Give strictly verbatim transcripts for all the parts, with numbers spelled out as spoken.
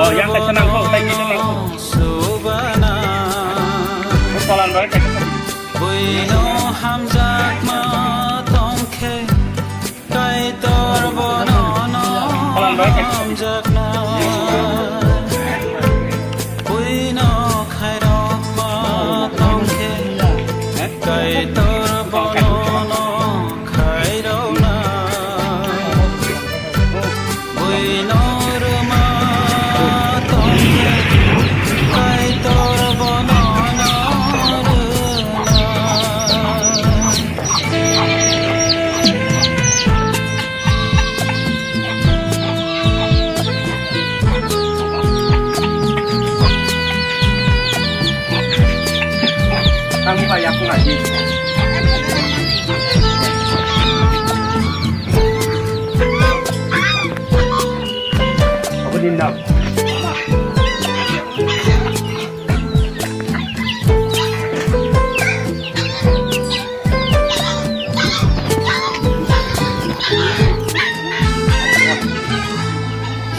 Oh, yang kaisa nangkho, tai kaisa nangkho. Subana. Bukalan bai kaisa. Buino hamjakma tongkhe, Kaitor bono no hamjakna. Buino khairokma tongkhe, Kaitor bono no khairokna. Buino rwma tongkhe, Kaitor bono no rwna. Tamo kaya kung aji. Abo din na.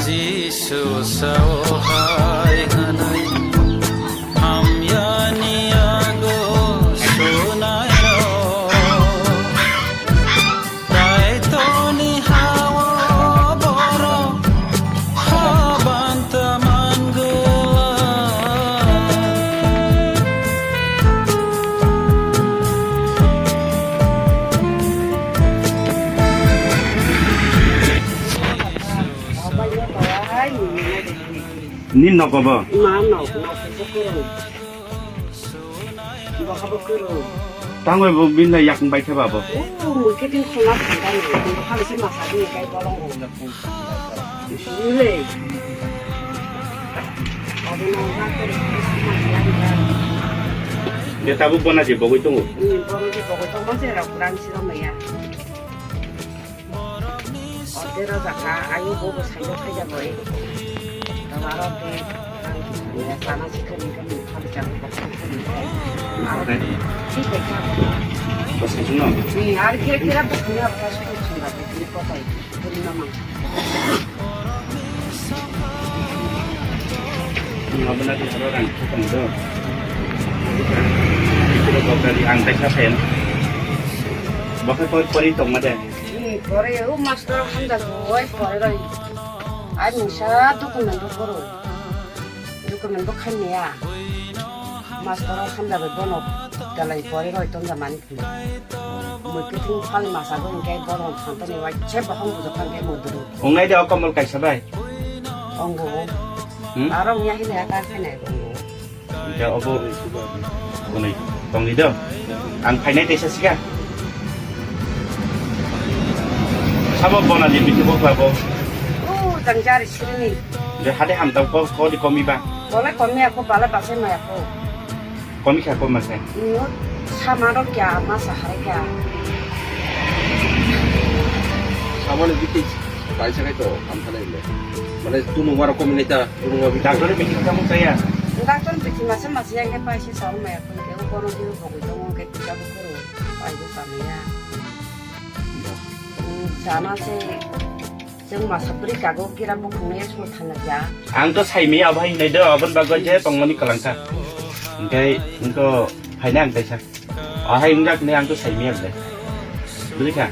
Jisu sao hai hwnwi hamyani yago sunairok. Kaitorni ha-o borok habanta man glak. Nini nogo bo? Ma nok, nok, nok. Bo habo kwrwng. Tangwi bo bini yakung bai khe ba bo? Oh, mui khe tin khona thangkha ni, bo habo se masa bini kai bolong bo. Ule. Abo no ha kwrwng. Ye tabuk bona je bogwi tongo? Hmm, bona je bogwi tongo, se rok rang siro maya. Order o jaka, ayo bo bo sayo khaija boi. Tamaro ke, sana sikha ni kami kami jang boksa kami. Aro, thik hai kha. Boksa sung no? Ni ar khe khe ra boksa ni aro kha sung sung ra boksa ni kotai. Boksa ni mama. Ni mama na di aro rang khe tong do. Aro boksa di ang tai kha phen. Boksa pori pori tong ma de. Ni pore o master hamjak oi pore roi. Ai mungsa document bo koro. Document bo khaimaya. Master hamjak oi bono dalai pore roi tonja mani. Mui kiting pal masa bo hingke bono phanto ni wai che bahang bujo phanke muduru. Ongnai de o komol kaisa bai. Ongo. Hmm? Aro nya hile ata khainai ongo. Hingke obo hwnwi tongdi do. Ang phainai teisa sikha. Sabo bona di bithi bokla bo. O, tang jari sirini. De hade ham tang ko, ko di komi ba. Bole komi ako bala basai mai ako. Komi kha ko masai. Ingo sama ro kya, masa hai kya. Samani bithi paisa kai to, ham thanai le. Mane tunu waro komi nai ta. Doctor ni bithi tamo chaya. Doctor ni bithi masa masa yang ke paisa sama ya. Ke kono di bogwi tongo ke pisa bo koro. Pai bo samaya. Sana se jeng masa bri kago kira bo khungnai sung thana ja. Ang to saimi abo hai nai do, abon bagoi je tongmani kalangkha. Hingke hingko phaina ang taisa. Ahai wngjak hinwi ang to saimi ang dai. Bwrwi kha.